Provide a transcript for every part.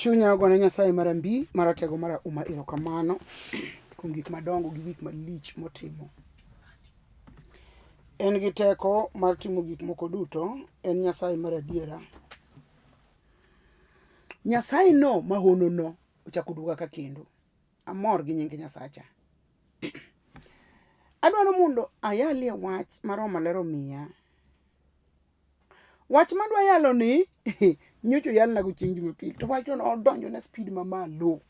Chunya ogone Nyasaye mar ambi maratego marahuma erokamano kuom gik madongo gi gik malich motimo. En gi teko mar timo gik moko duto, en Nyasaye mar adiera. Nyasaye no mahono no ochako oduoga ka kendo. Amor gi nying Nyasacha. Adwaro mondo ayalie wach ma Roho Maler omiya. Wach madwa yalo ni nyocha oyalnago chieng' Jumapil to wachno nodonjona speed mamalo.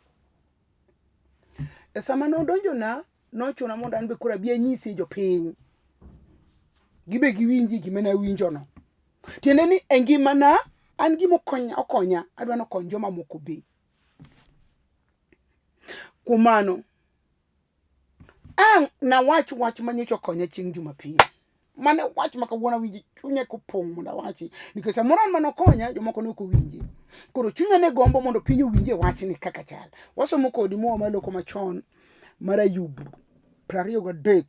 E sama nodonjona, nochuna mondo an be koro abi anyisie jopiny. Gibe giwinjie gima nawinjono. Tiende ni e ngimana an gima okonya, okonya adwa ni okony jomamoko be. Kuom mano, ang' nawach wach ma nyocha okonya chieng' Jumapil. Mano e wach ma kawuono awinjo chunya kopong' mondo awachi. Nikech samoro an mane okonya, jomoko ne ok owinje. Koro chunya ne gombo mondo piny owinje wachni kaka chal. Wasomo kodi Muma maloko machon mar Ayub 23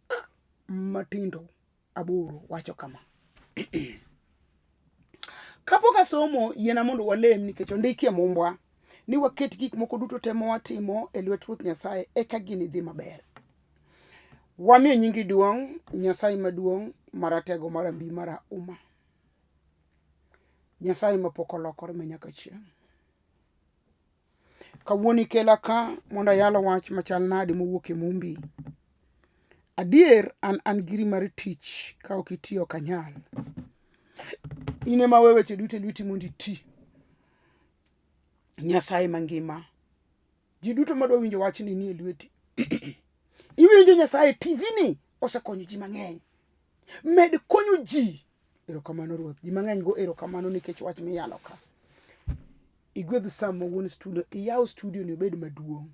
matindo 8 wacho kama. Kapok asomo, yiena mondo walem nikech ondiki e Mumbwa ni waket gik moko duto te ma watimo e lwet Ruoth Nyasaye eka gini dhi maber. Wamiyo nyingi duong', Nyasaye maduong', maratego marambi marahuma. Nyasaye mapok olokore ma nyaka chieng'. Kawuono ikela ka mondo ayal wach machal nade mowuok e Mumbi. Adier an an giri mar tich ka ok itiyo ok anyal. In ema awe weche duto e lweti mondo iti. Nyasaye mangima. Ji duto madwa winjo wachni nie lweti. Iwinjo Nyasaye TV ni osekonyo ji mang'eny. Med konyo ji. Erokamano Ruoth. Ji mang'eny go erokamano nikech wach miyalo ka. Igwedh Sam ma wuon studio, iyaw studio ni obed maduong'.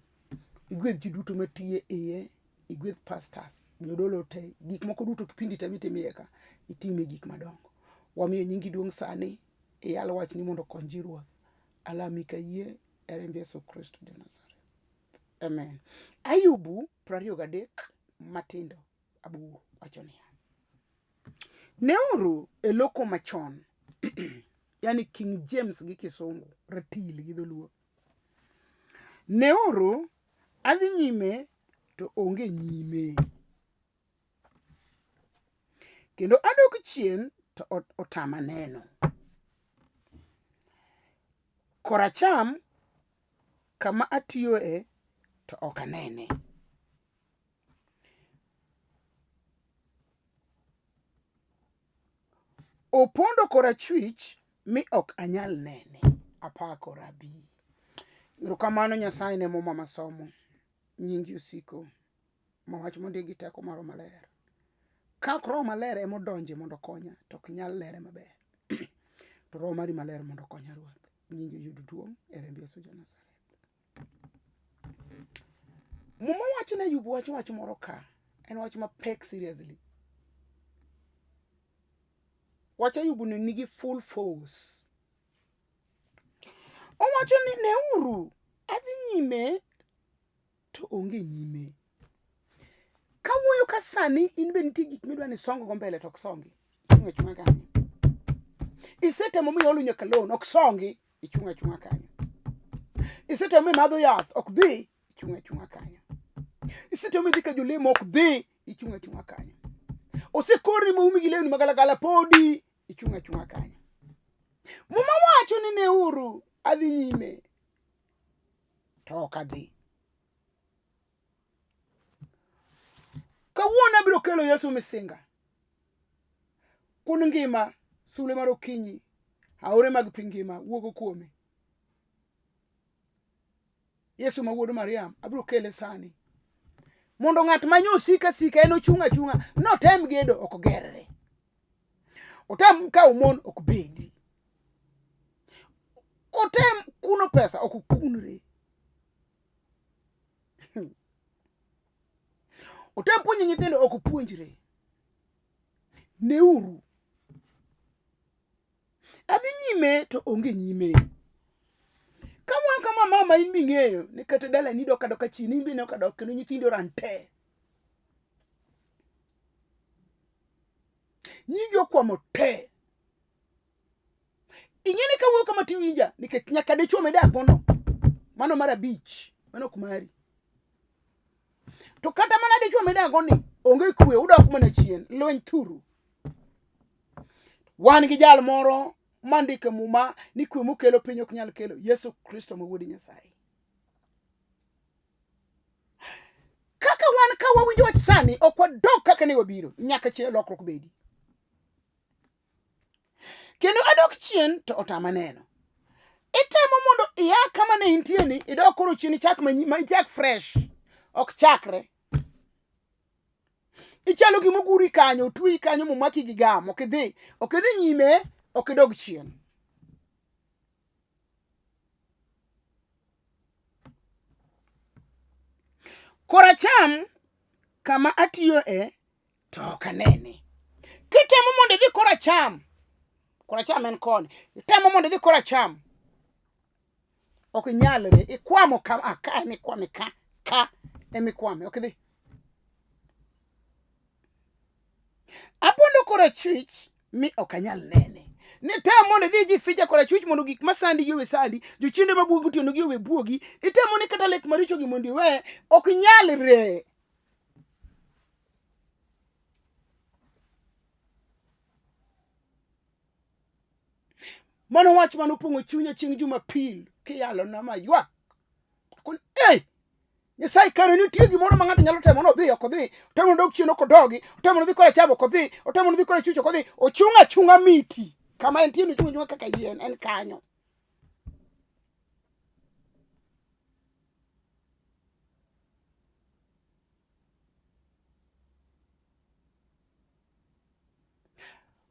Igwedh ji duto matiyo e iye, igwedh pastors, jodolo te, gik moko duto kipindi te mitimo iye ka, itime gik madongo. Wamiyo nyingi duong' sani, iyal wachni mondo okony ji Ruoth. Alami kayie e remb Yesu Kristo ja Nazareth. Amen. Ayubu 23 matindo 8 wacho niya. Neuru e loko machon, yani King James gi Kisungu, ratil gi dholuo. Neuru adhi nyime to onge nyime. Kendo adok chien to otama neno. Koracham kama atiyoe to ok anene. Opondo korachwich mi ok anyal nene. Apako Rabi. Erokamano Nyasaye ne muma masomo. Nyingi osiko. Ma wach mondik gi teko mar Roho Maler. Ka ok Roho Maler ema odonje mondo okonya, to ok nyal lere maber. To Roho mari maler mondo okonya Ruoth. Nyingi oyud duong' e remb Yesu ja Nazareth. Muma wacho ni Ayub wacho wach moro ka. En wach mapek seriously. Wach Ayub ni nigi full force. Owacho ni neuru, adhi nyime to onge nyime. Kawuoyo ka sani in be nitie gik midwa ni isong go mbele to ok songi. Ichung' achung'a kanyo. Isetemo miolo nyaka loan ok songi, ichung' achung'a kanyo. Isetemo mimadho yath ok dhi, ichung' achung'a kanyo. Isetemo midhi ka jolemo ok dhi, ichung' achung'a kanyo. Osekorni moumi gi lewni magalagala podi, ichung' achung'a kanyo. Muma wacho ni neuru adhi nyime to ok adhi. Kawuono abiro kelo Yesu Misinga. Kun ngima, sulwe mar okinyi, aore mag pi ngima wuogo kuome. Yesu ma wuod Mariam, abiro kele sani. Mondo ng'at ma nyo sika sika en ochung' achung'a, notem gedo ok gerre. Otem kawo mon ok bedi. Otem kuno pesa ok okunre. Otem puonjo nyithindo ok opuonjre. Neuru. Adhi nyime to onge nyime. Kawuoyo kama mama in bing'eyo ni kata dalani dok adoka chien in be ineno ka dok kendo nyithindi oran te. Nyingi okwamo te. Ing'e ni kawuoyo kama tiwinja nikech nyaka dichuo midak gono. Mano mar abich, mano ok mari. To kata mana dichwo midago ni onge kwe, udok mana chien, lweny thuru. Wan gi jal moro mandiko e muma ni kwe mokelo piny ok nyal kelo, Yesu Kristo ma Wuod Nyasaye. Kaka wan ka wawinjo wach sani, ok wadog kaka ne wabiro, nyaka chieng' lokruok bedi. Kendo adok chien to otama neno. Itemo mondo ia kama ne intie ni, idok koro chien ichak ma ichak fresh. Ok chakre. Ichalo gima oguri kanyo, otweyi kanyo momaki gi gam, ok idhi, ok idhi nyime, ok idog chien. Koracham kama atiyoe to ok anene. Kitemo mondo idhi koracham, koracham en koni, itemo mondo idhi koracham, ok inyalre, ikwamo ka, ah, ka ema ikwame ka, ka ema ikwame, ok idhi. Apondo korachwich mi ok anyal nene. Nitem mondo idhi jificha korachwich mondo gik masandi gi owe sandi, jochiende mabuogi gotieno gi owe buogi, itemo ni kata lek maricho gi mondo iwe, ok nyalre. Mano wach mane opong'o chunya chieng' Jumapil kiyalona maywak. Akoni, "Ei, Nyasaye kare nitie gimoro ma ng'ato nyalo temo nodhi ok odhi, otemo nodog chien ok odogi, otemo nodhi koracham ok odhi, otemo nodhi korachwich ok odhi, ochung' achung'a miti kama entie no ochung' achung'a kaka yien en kanyo.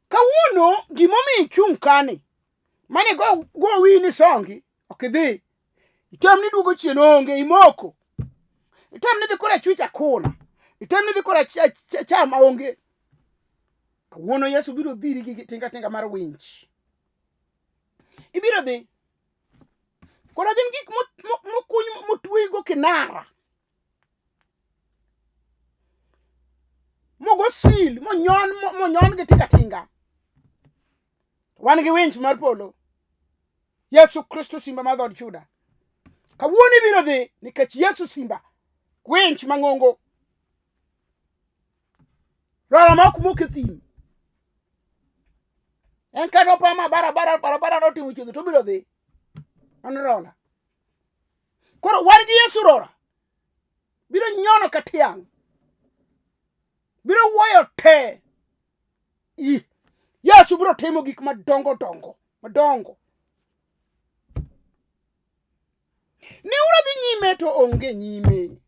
Kawuono gimomiyo ichung' kani, mane go, go wiyi ni songi, ok idhi. Item ni duogo chien onge, imoko. Item ni dhi korachwich akuna. Item ni dhi koracham onge. Kawuono Yesu biro dhiri gi tinga tinga mar winch. Ibiro dhi. Koro gin gik mokuny motweygo kinara. Mogo sil monyon monyon gi tinga tinga. Wan gi winch mar polo. Yesu Kristo simba mar dhood Juda. Kawuono ibiro dhi nikech Yesu simba. Winch mang'ongo. Rara ma ok mok e thim. En kata opama barabara barabara notimo chuodho to obiro dhi. Mano rola. Koro wan gi Yesu rora. Biro nyono ka tiang'. Biro wuoyo te. I. Yesu biro timo gik madongo dongo, madongo. Ne ura dhi nyime to onge nyime.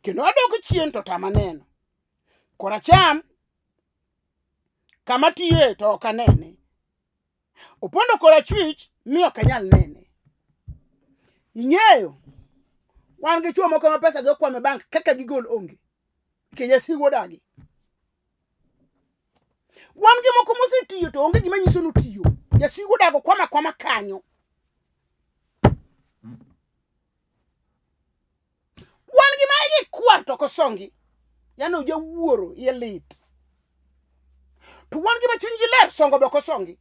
Kendo adok chien to tama neno. Koracham kama tiye to ok anene. Opondo korachwich mi ok anyal nene. Ing'eyo, wan gi chwo moko ma pesa gi okwamo e bank kaka gigol onge. Nikech jasigu odagi. Wan gi moko mosetiyo to onge gima nyiso ni otiyo. Jasigu odago kwama kwama kanyo. Wan gi ma igi kwar to ok osongi. Yani ojawuoro iye lit. To wan gi ma chunygi ler songo be ok osongi.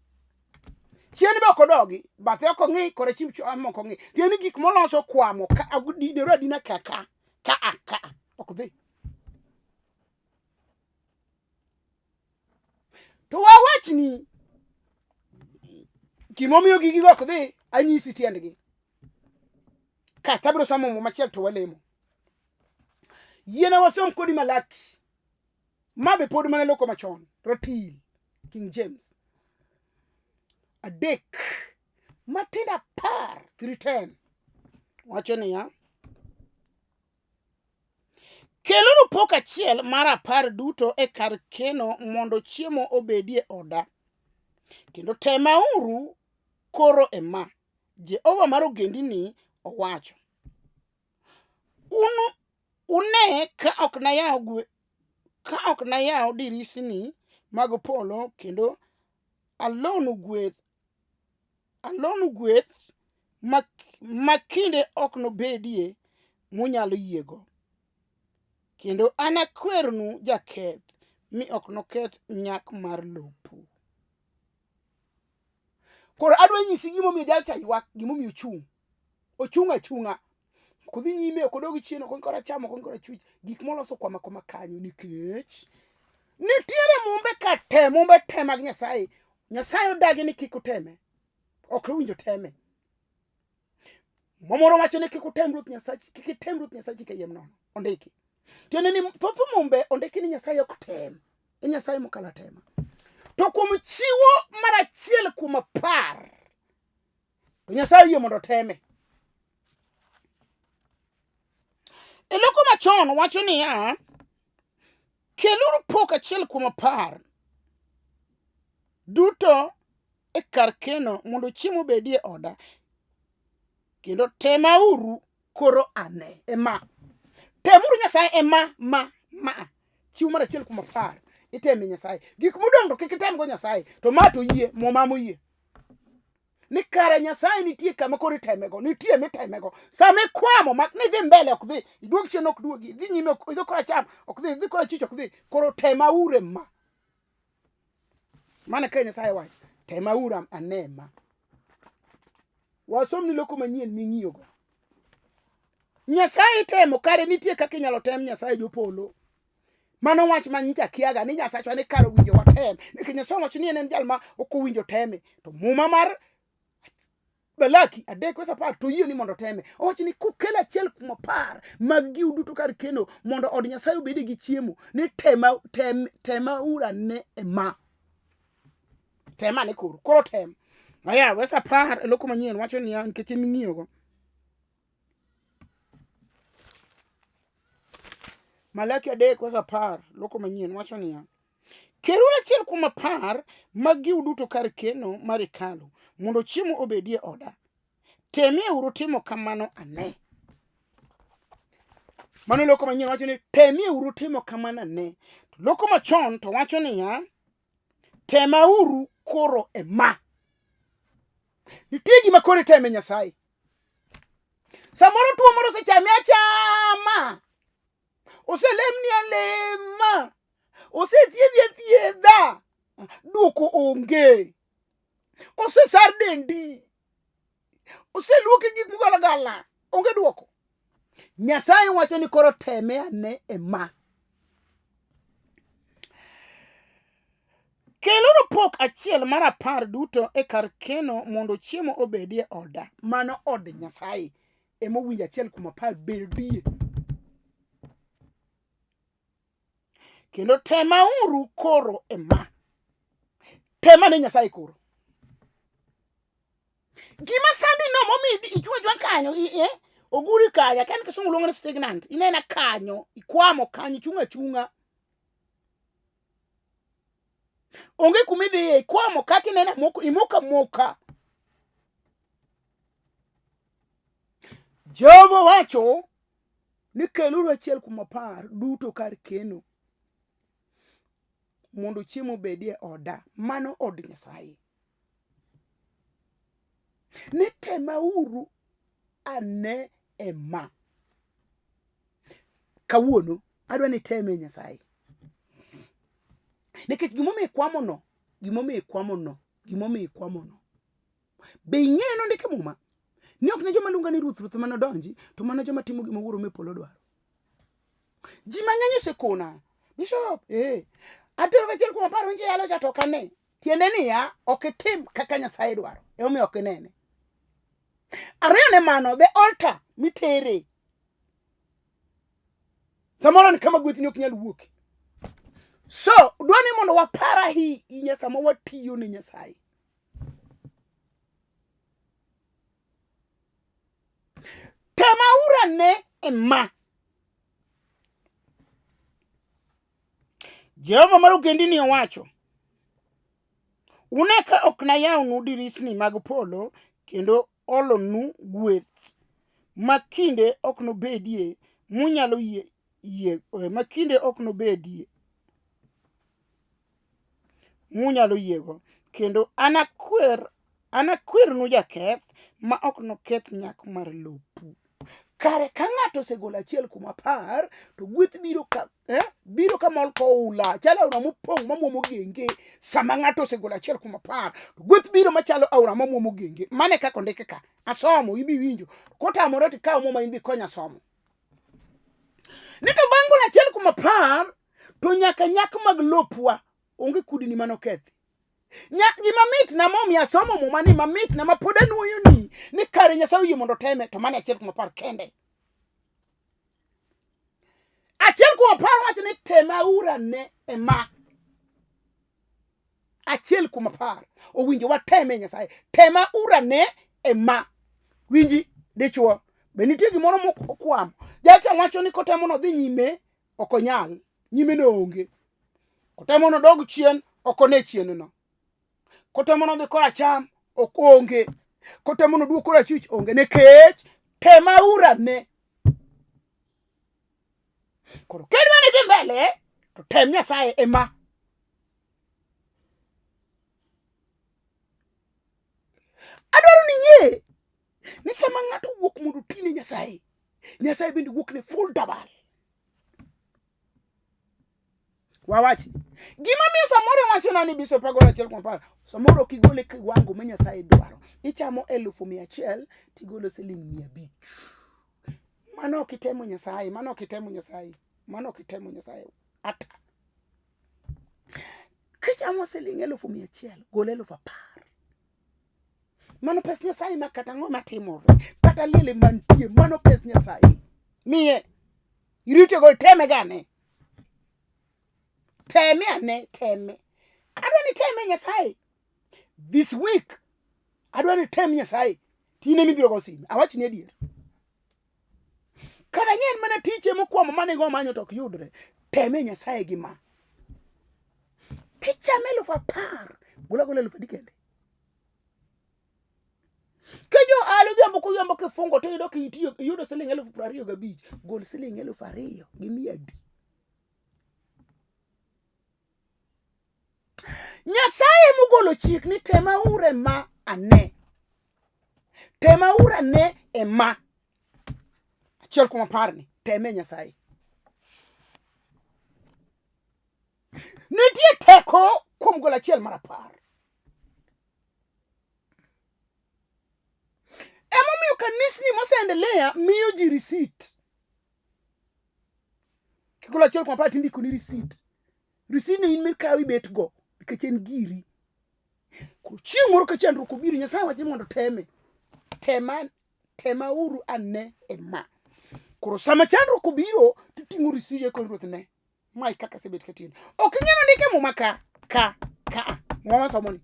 Chien be ok odogi, bathe ok ong'i, kore chim cham ok ong'i. Tiende ni gik moloso kwamo ka dinore adina ka ka ka a ka ok dhi. To wawachni gimomiyo gigigo ok dhi, anyisi tiendgi. Kasto abiro somo muma machielo to walemo. Yiena wasom kodi Malaki. Ma be pod mana loko machon, ratil, King James. 3 matindo 10, 3:10. Wacho niya, Keluru pok achiel mar 10 duto e kar keno mondo chiemo obedie oda. Kendo temauru koro e ma, Jehova mar ogendini owacho. Un une ka ok nayaw gwe, ka ok nayaw dirisni mag polo kendo alonu gweth alonu gweth ma, ma kinde ok nobedie munyalo yiego. Kendo anakwernu jaketh mi ok noketh nyak mar lopu. Koro adwa nyisi gimomiyo jalcha ywak, gimomiyo ochung'. Ochung' achung'a. Ok odhi nyime, ok odog chien, ok ong'i koracham, ok ong'i korachwich. Gik moloso kwama koma kanyo nikech nitiere mumbe ka te, mumbe te mag Nyasaye. Nyasaye odagi ni kik uteme. Ok owinjo teme. Momoro wacho ni kik utem Ruoth Nyasachi, kik item Ruoth Nyasachi kayiem nono. Ondiki. Tiende ni thoth mumbe ondiki ni Nyasaye ok tem. En Nyasaye mokalo atema. To kuom chiwo mar achiel kuom apar, to Nyasaye oyie mondo oteme. E loko machon wacho niya, keluru pok achiel kuom apar duto e kar keno mondo chiemo obedie e oda, kendo temauru koro ane ema. Temuru Nyasaye ema ma ma chiwo mar achiel kuom apar iteme Nyasaye. Gik modong' to kik itemgo Nyasaye, to ma to yie, muma moyie. Ni kare Nyasaye nitie kama koro itemego, nitie mitemego. Sama ikwamo mak ni dhi mbele ok dhi, iduog chien ok duogi, idhi nyime ok idhi koracham ok dhi, idhi korachwich ok dhi. Koro temauru ma. Mano ka Nyasaye wacho, temauru ane ma. Wasom ni loko manyien ming'iyogo. Nyasaye itemo kare nitie kaka inyalo tem Nyasaye jopolo. Mano wach ma nyicha kiaga ni Nyasachwa ni kar owinjo watem. Nikech Nyasaye owacho ni en en jal ma ok owinjo teme. To muma mar Malaki adek wes apar to oyie ni mondo oteme. Owacho ni kukelo achiel kuom apar mag giu duto kar keno mondo od Nyasaye obede gi chiemo ni tema tem tema ura ne ema. Tema ne koro. Koro tem. Aya wes apar e loko manyien wacho niya nikech en ming'iyogo. Malaki adek wes apar loko manyien wacho niya Keluru achiel kuom apar mag giu duto kar keno mar hekalu mondo chiemo obedie oda. Temieuru timo kamano ane. Mano loko manyien wacho ni temieuru timo kamano ane. To loko machon to wacho niya, temauru koro e ma. Nitie gima koro iteme Nyasaye. Samoro tuo moro osechami achama. Oselemni alema. Osethiedhi athiedha. Duoko onge. Osesar dendi. Oseluoki gik mugalagala. Onge duoko. Nyasaye wacho ni koro teme ane e ma. Keluru pok achiel mar apar duto e kar keno mondo chiemo obedie oda. Mano od Nyasaye. Ema owinjo achiel kuom apar bedie. Kendo temauru koro e ma. Tema ne Nyasaye koro. Gima sandi no momi ichwa chwa kanyo eh, oguri kanyo akia ni kisungu luongo ni stagnant inena kanyo ikwamo kanyo ichung' achung'a onge kuma idhiye ikwamo kaka inena moko imoko amoka Jehova wacho ni keluru achiel kuom apar duto kar keno mondo chiemo obedie oda. Mano od Nyasaye. Ni temauru ane e ma. Kawuono adwa ni teme Nyasaye. Nikech gimomiyo ikwamono, gimomiyo ikwamono, gimomiyo ikwamono. Be ing'eyo nondik e Muma ni ok ne joma luonga ni ruoth ruoth ema nodonji, to mana joma timo gima Wuoro me polo dwaro. Ji mang'eny osekona, Bishop, eh, atero gachiel kuom apar winjo yalo cha to ok ane. Tiende niya, ok itim kaka Nyasaye dwaro, emomiyo ok inene. Ariyo ne mano, the altar mitere. Samoro ni kama gwethni ok nyal wuoke. So, dwa ni mondo wapar ahinya sama watiyo ne Nyasaye. Temauru ane e ma. Jehova mar ogendini owacho, une ka ok nayawnu dirisni mag polo kendo olonu gweth ma kinde ok nobedie munyalo yie, yie ma kinde ok nobedie munyalo yiego kendo anakwer anakwernu jaketh ma ok noketh nyak mar lopu. Kare ka ng'ato osegolo achiel kuom apar, to gweth biro ka biro ka mol koula, chalo aora mopong' mamuomo genge. Sama ng'ato osegolo achiel kuom apar, to gweth biro machalo aora mamuomo genge. Mano e kaka ondike ka. Asomo, in be iwinjo. Kotamore to ikaw muma in be ikonya somo. Ni to bang' golo achiel kuom apar, to nyaka nyak mag lopwa onge kudni manokethi. Nya, gima mit na momiyo asomo muma ni mamit na ma pod anuoyo ni ni kare Nyasaye oyie mondo oteme to mano achiel kuom apar kende. Achiel kuom apar wacho ni temauru ane e ma. Achiel kuom apar owinjo wateme Nyasaye. Temauru ane e ma. Winji dichuo be nitie gimoro mokwamo. Jalcha wacho ni kotemo nodhi nyime ok onyal nyime no onge kotemo nodog chien ok one chien no kotemo nodhi koracham ok onge kotemo noduog korachwich onge nikech temauru ane koro kidwa ni dhi mbele to tem nyasaye ema adwaro ni ing'e ni sama ng'ato wuok mondo oti ne nyasaye nyasaye bende wuok ne full double Wawachi. Gima miyo samoro iwachona ni bishop agolo achiel kuom apar, samoro ok igole kiwango ma Nyasaye dwaro. Ichamo 100,000 tigolo siling 500. Mano ok itemo Nyasaye, mano ok itemo Nyasaye, mano ok itemo Nyasaye. Ata. Kichamo siling 100,000, gol 10,000. Mano pes Nyasaye ma kata ang'o matimore, kata liele mantie, mano pes Nyasaye. Miye. Irite go teme gane. Teme ane, teme. Adwa ni teme Nyasaye. This week, adwa ni tem Nyasaye. Tine mibiro go sime. Awach ni adier. Kata ng'en mana tiche mokwamo mane go manyo to ok yudre. Teme Nyasaye gi ma. Kichame 10,000, gola gola 1,000 kende. Ka jo ohala odhiambo kodhiambo kifungo to iyudo kitiyo iyudo siling 25,000, gol siling 2,100. Nyasaye mogolo chik ni temauru e ma ane. Temauru ane e ma. Achiel kuom apar ni, teme Nyasaye. Nitie teko kuom golo achiel mar apar. Emomiyo kanisni moseendelea miyo ji risit. Kigolo achiel kuom apar tindiko ni risit. Risit ni in mikawo ibet go nikech en giri. Koro chieng' moro ka chandruok obiro, Nyasaye wacho ni mondo teme. Tema, temauru ane e ma. Koro sama chandruok obiro, titing'o risit e kor ruoth ne. Mae kaka asebet katiyo. Ok inyalo ndike muma ka, ka, ka. Muma masomo ni.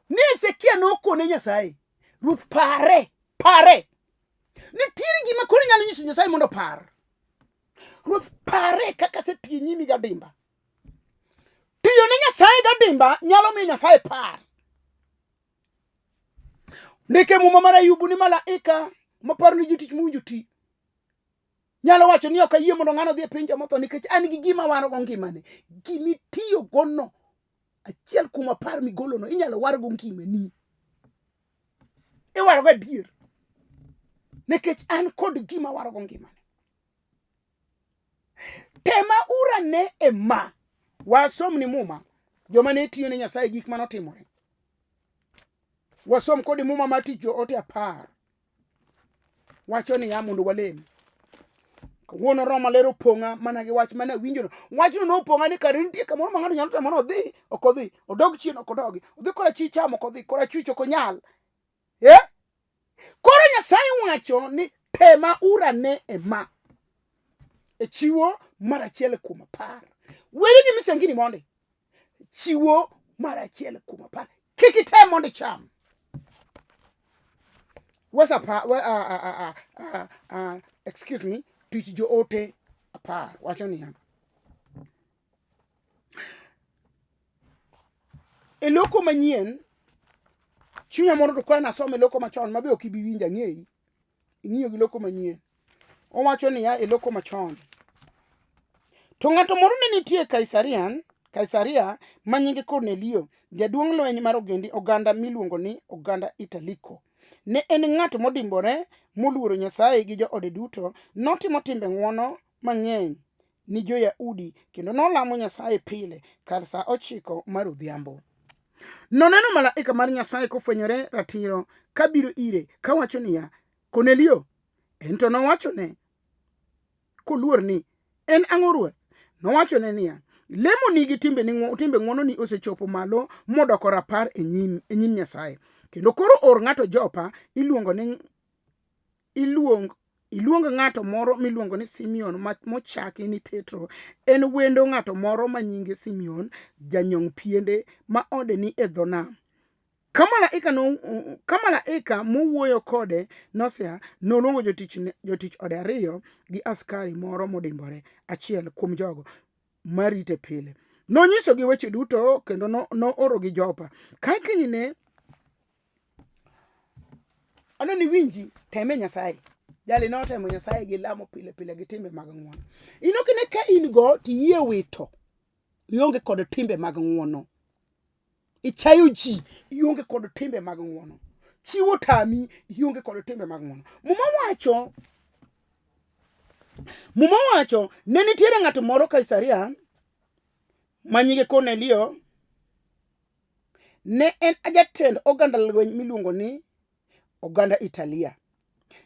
Ni Hezekia nokone Nyasaye, Ruoth pare, pare. Nitiere gima koro inyalo nyiso Nyasaye mondo opar. Ruoth pare kaka asetiyo nyimi gadimba. Tiyo ne Nyasaye gadimba nyalo miyo Nyasaye par. Ndike muma mar Ayubu ni malaika maparo ni jotich mowinjo ti nyalo wacho ni ok ayie mondo ng'ano odhi e piny jomotho nikech an gi gima warogo ngimane. Gimitiyogono achiel kuom apar migolono inyalo wargo ngimani. Iwarogo adier nikech an kod gima warogo ngimane. Tema urane e ma. Wasom ni muma joma ne tiyo ne Nyasaye gik mane otimore. Wasom kodi muma mar tich joote apar. Wacho niya mondo walem. Kawuono Roho Maler opong'a mana gi wach mane awinjono. Wachno nopong'a ni kare nitie kamoro ma ng'ato nyalo temo ni odhi, ok odhi, odog chien ok odogi, odhi korachwich cham ok odhi, korachwich ok onyal. Eh? Koro Nyasaye wacho ni tema urane e ma. E chiwo mar achiel kuom apar. Weri gi misengini mondi. Chiwo mar achiel kuom apar. Kik item mondo icham. Wes apar, we, excuse me, tich joote apar wacho niya. E loko manyien, chunya moro to kwa nasomo e loko machon mabe ok ibi winjo ang'eyi. Ing'iyo gi loko manyien. Owacho niya e loko machon. To ng'ato moro ne nitie Kaisarian, Kaisaria ma nyinge Kornelio, jaduong' lweny mar ogendi oganda miluongo ni oganda Italiko. Ne en ng'at modimbore, moluoro Nyasaye gi joode duto. Notimo timbe ng'wono mang'eny ni jo-Yahudi kendo nolamo Nyasaye pile kar sa 9 mar odhiambo. Noneno malaika mar Nyasaye kofwenyore ratiro kabiro ire kawacho niya, Kornelio! En to nowachone koluor ni, En ang'o Ruoth? Nowachone niya, Lemoni gi timbeni timbe ng'wononi osechopo malo modoko rapar e nyim, e nyim Nyasaye. Kendo koro or ng'ato Jopa, iluongo ni iluong iluong ng'ato moro miluongo ni Simeon mochaki ni Petro. En wendo ng'ato moro ma nyinge Simeon, janyong' piende ma ode ni e dho nam. Ka malaika, no, ka malaika mowuoyo kode nosea, noluongo jotich, jotich ode ariyo gi askari moro modimbore, achiel kuom jogo marite pile. Nonyisogi weche duto kendo noorogi Jopa. Ka kinyne ano ni winji teme Nyasaye. Jali notemo Nyasaye gi lamo pile pile gi timbe mag ng'wono. In ok ine ka in go tiyie wito, ionge kod timbe mag ng'wono. Ichayo ji, ionge kod timbe mag ng'wono. Chiwo tami, ionge kod timbe mag ng'wono. Muma wacho, Muma wacho ne nitiere ng'at moro Kaisaria ma nyinge Kornelio. Ne en jatend oganda lweny miluongo ni oganda Italia.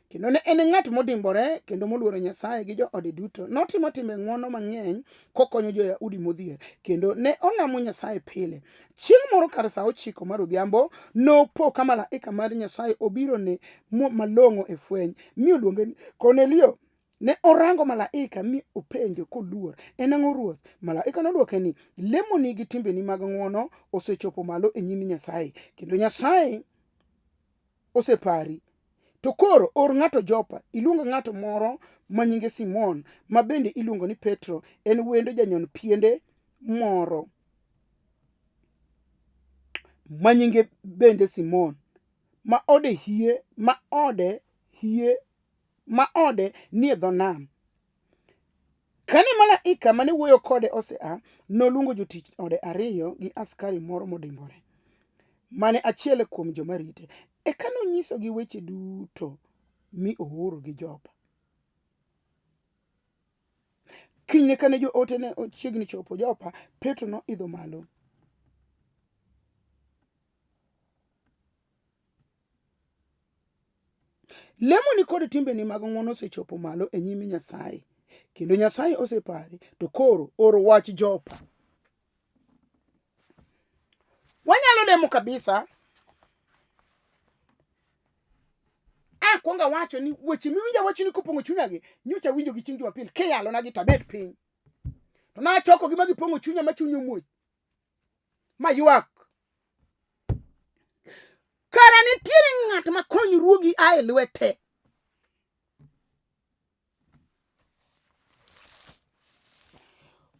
Kendo ne en ng'at modimbore kendo moluoro Nyasaye gi joode duto. Notimo timbe ng'wono mang'eny kokonyo jo-Yahudi modhier, kendo ne olamo Nyasaye pile. Chieng' moro kar sa 9 mar odhiambo, nopo ka malaika mar Nyasaye obirone malong'o e fweny, mi oluonge ni, Kornelio! Ne orango malaika mi openjo koluor, En ang'o Ruoth? Malaika nodwoke ni, Lemoni gi timbeni mag ng'wono osechopo malo e nyim Nyasaye, kendo Nyasaye osepari. To koro or ng'ato Jopa, iluong ng'ato moro ma nyinge Simon, ma bende iluongo ni Petro, en wendo janyon piende moro ma nyinge bende Simon, ma ode hie, ma ode hie, ma ode nie dho nam. Kane malaika mane wuoyo kode osea, noluongo jotich ode ariyo gi askari moro modimbore, mane achiel kuom joma rite. Eka nonyisogi weche duto mi oorogi Jopa. Kinyne kane joote ne ochiegni chopo Jopa, Petro noidho malo. Lemoni kod timbeni mag ng'wono osechopo malo e nyim Nyasaye, kendo Nyasaye osepari, to koro or wach Jopa. Wanyalo lemo kabisa. Akwongo awacho ni weche miwinjo awachoni kopong'o chunyagi, nyocha awinjogi chieng' Jumapil, kiyalonagi to abet piny. To nachokogi ma gipong'o chunya ma chunya omuoch. Maywak. Kara nitiere ng'at ma konyruogi a e lwete.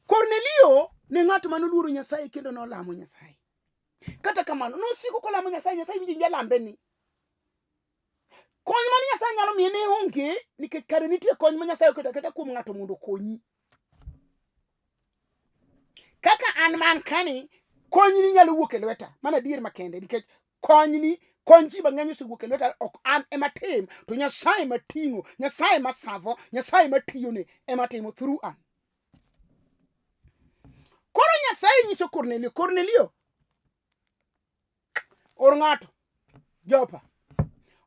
Kornelio ne ng'at ma noluoro Nyasaye kendo nolamo Nyasaye. Kata kamano, nosiko kolamo Nyasaye, Nyasaye winjo jalambe ni. Kony mane Nyasaye nyalo miye ne onge nikech kare nitie kony ma Nyasaye oketo aketa kuom ng'ato mondo okonyi. Kaka an man kani, konyni nyalo wuok e lweta, mana adier makende nikech konyni kony ji mang'eny osewuok e lweta, ok an ema tim, to Nyasaye ema ting'o, Nyasaye ema savo, Nyasaye ema tiyone ema timo through an. Koro Nyasaye nyiso Kornelio, Kornelio, or ng'ato Jopa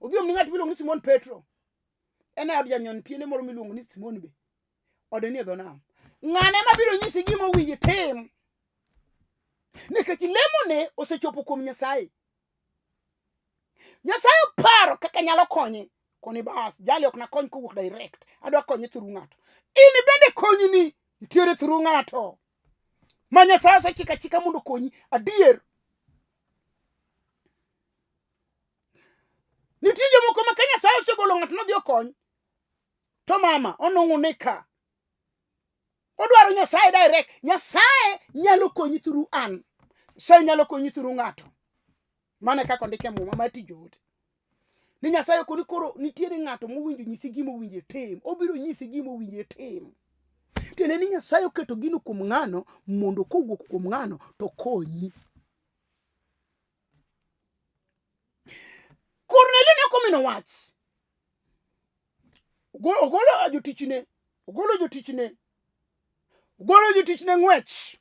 odhi omni ng'at miluongo ni Simon Petro. En e od janyon piende moro miluongo ni Simon be. Ode ni e dho nam. Ng'ane ma biro nyisi gima owinjo itim. Nikech lemone osechopo kuom Nyasaye. Nyasaye oparo kaka nyalo konye. Koni bas, jali ok nakony kowuok direct. Adwa konye through ng'ato. In bende konyni nitiere through ng'ato. Ma Nyasaye osechiko achika mondo okonyi adier. Nitie jomoko ma ka Nyasaye osegolo ng'ato nodhi okony, to mama onong'o ne ka. Odwaro Nyasaye direct. Nyasaye nyalo konyi through an. Nyasaye nyalo konyi through ng'ato. Mana kaka ondike e Muma mar Tich Joote. Ni Nyasaye okoni koro nitiere ng'ato mowinjo nyisi gima owinjo itim. Obiro nyisi gima owinjo itim. Tiende ni Nyasaye oketo gino kuom ng'ano mondo kowuok kuom ng'ano to konyi. Kornelio ne ok Naomi nowach. Ogolo jotichne, ogolo jotichne, ogolo jotichne ng'wech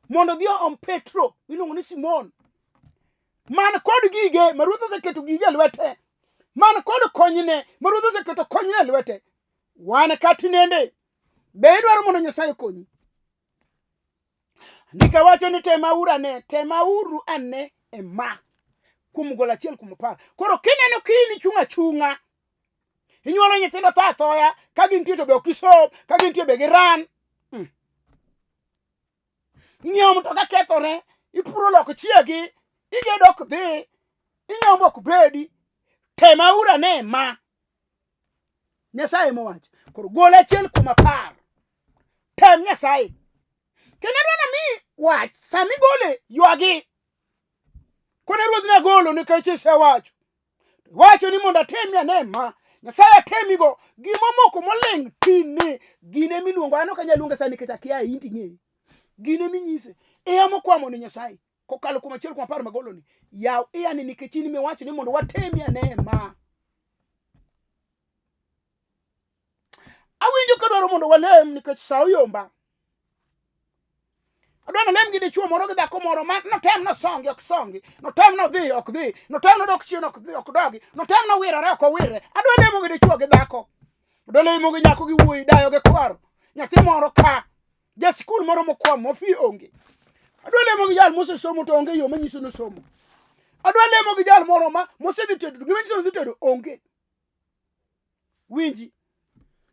mondo odhi oom Petro miluongo ni Simon man kod gige ma ruoth oseketo gige e lwete, man kod konyne ma ruoth oseketo konyne e lwete. Wan ka tinende, be idwaro mondo Nyasaye okonyi? Ndika wacho ni temauru ane, temauru ane e ma kuom golo achiel kuom apar. Koro kineno ka in ichung' achung'a, inyuolo nyithindo tho athoya, ka gintie to be ok gisom, ka gintie be giran. Ing'iewo mtoka kethore, ipuro loko chiegi, igedo ok dhi, inyombo ok bedi. Temauru ane ma. Nyasaye mowacho. Koro gol achiel kuom apar. Tem Nyasaye. Kendo adwa nami wach sama igole ywagi. Kone ruoth ne agolo nikech isewacho. Wacho ni mondo atemi ane ma. Nyasaye atemigo gima moko moling' tine gine miluongo an ok anyal luonge sani nikech akia in ting'eye. Gine minyise. Iya mokwamo ni Nyasaye kokalo kuom achiel kuom apar magoloni. Yaw iya ni nikech in miwacho ni mondo watemi ane ma. Awinjo kadwaro mondo walem nikech sa oyomba. Adwa nalem gi dichuo moro gi dhako moro ma notem nosongi ok songi, notem nodhi ok dhi, notem nodok chien ok dhi ok dogi, notem nowirore ok owirre. Adwa lemo gi dichuo gi dhako. Adwa lemo gi nyako gi wuoyi, dayo gi kwaro. Nyathi moro ka, ja sikul moro mokwamo mofi onge. Adwa lemo gi jal mosesomo to onge yo manyiso ni osomo. Adwa lemo gi jal moro ma mosedhi tedo to gima nyiso ni odhi tedo onge. Winji.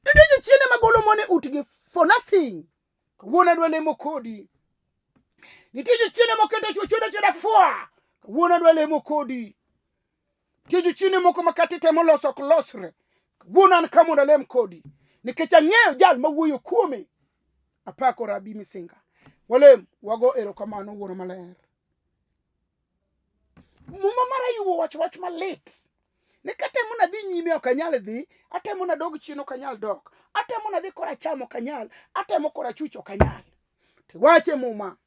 Nitie jochiende magolo mon e utgi for nothing. Kawuono adwa lemo kodi. Nitie jochiende moketo chwo chweda chweda fwa. Kawuono adwa lemo kodi. Nitie jochiende moko ma kata itemo loso ok losre. Kawuono an ka mondo alem kodi. Nikech ang'eyo jal mawuoyo kuome. Apako Rabi Misinga. Walem, wago erokamano Wuoro Maler. Muma mar Ayub owacho wach malit ni katemo nadhi nyime ok anyal dhi, atemo nadog chien ok anyal dok, atemo nadhi koracham ok anyal, atemo korachwich ok anyal. To wache Muma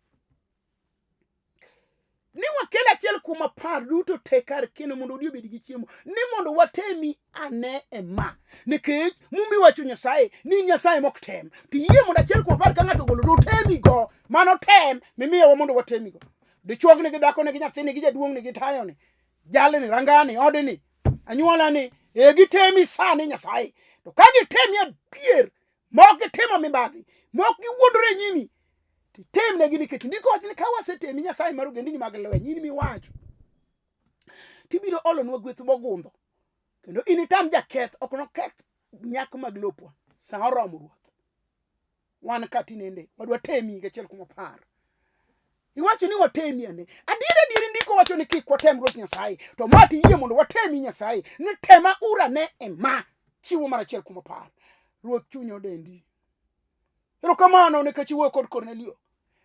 ni wakel achiel kuom apar duto te kar keno mondo odi obed gi chiemo, ni mondo watemi ane e ma, nikech Muma iwacho Nyasaye ni Nyasaye mok tem, to yie mondo achiel kuom apar ka ng'ato ogolo to otemigo, mano tem mimiyowa mondo watemigo. Dichuogni gi dhakoni gi nyathini gi jaduong'ni gi tayoni, jalni, rangani, odni, anyuolani, e gitemi sani Nyasaye. To ka gitemi adier, mok gitimo mibadhi, mok giwuondore e nyimi, titimnegi nikech ndiko wacho ni ka wasetemi Nyasaye mar ogendini mag lweny, in miwacho, tibiro olonwa gweth mogundho, kendo initam jaketh, ok noketh nyak mag lopwa. Sa oromo Ruoth. Wan ka tinende wadwa temi gachiel kuom apar. Iwacho ni watemi ane. Adier adier ndiko wacho ni kik watem Ruoth Nyasaye. To ma tiyie mondo watemi Nyasaye. Ni tema ura ne e ma. Chiwo mar achiel kuom apar. Ruoth chunya odendi. Erokamano nikech iwuoyo kod Kornelio.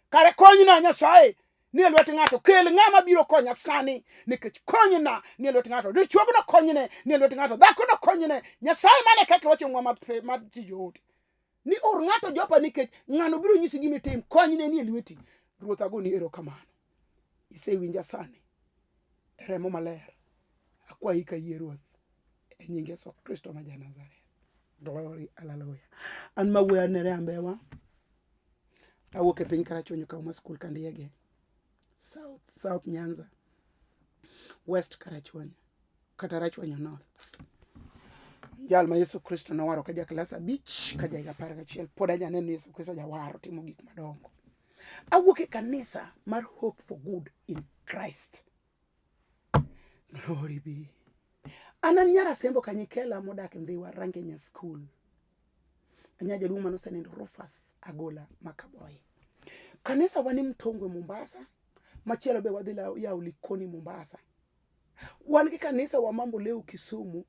Kare konyna Nyasaye ni e lwet ng'ato. Kel ng'ama biro konya sani nikech konyna ni e lwet ng'ato. Dichuogno konyne ni e lwet ng'ato. Dhakono konyne. Nyasaye mane kaka iwacho mwa mar tij joote. Ni or ng'ato Jopa nikech ng'ano biro nyisi gima itim, konyne ni e lweti. Ruoth agoni erokamano. Isewinja sani e remo maler. Akwayi ka yie Ruoth e nying Yesu Kristo ma ja-Nazareth. Glory, hallelujah. An ma wuoyo an Nerea Mbewa. Awuok e piny Karachuonyo Kauma School Kandiege. South, South Nyanza. West Karachuonyo. Kata Rachuonyo North. Jal ma Yesu Kristo nowaro ka ja klas abich ka ja higa apar gachiel pod anyaneno Yesu Kristo jawaro timo gik madongo. Awuok e kanisa mar Hope for Good in Christ. Glory be. An an nyar Asembo Kanyikela modak e Ndhiwa Rangenya School. Anya jaduong' mane osenindo Rufus Agola Makaboy. Kanisa wa ni Mtongwe Mombasa, machielo be wadhi yawo Likoni Mombasa. Wan gi kanisa wa Mambo Leo Kisumu,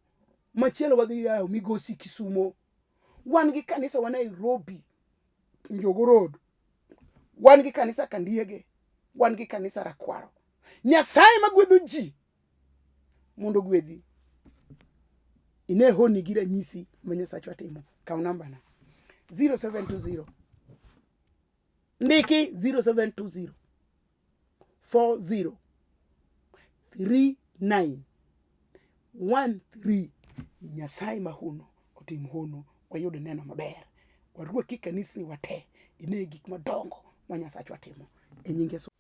machielo wadhi yawo Migosi Kisumo. Wan gi kanisa wa Nairobi, Njogo Road. Wan gi kanisa Kandiege, wan gi kanisa Rakwaro. Nyasaye magwedho ji mondo ogwedhi. Ine honni gi ranyisi ma Nyasachwa timo. Kaw nambana 0720 ndiki 0720 40 39 13. Nyasaye mahono otim hono, wayud neno maber. Warwaki kanisni wate, ine gik madongo ma Nyasachwa timo. E nying Yesu.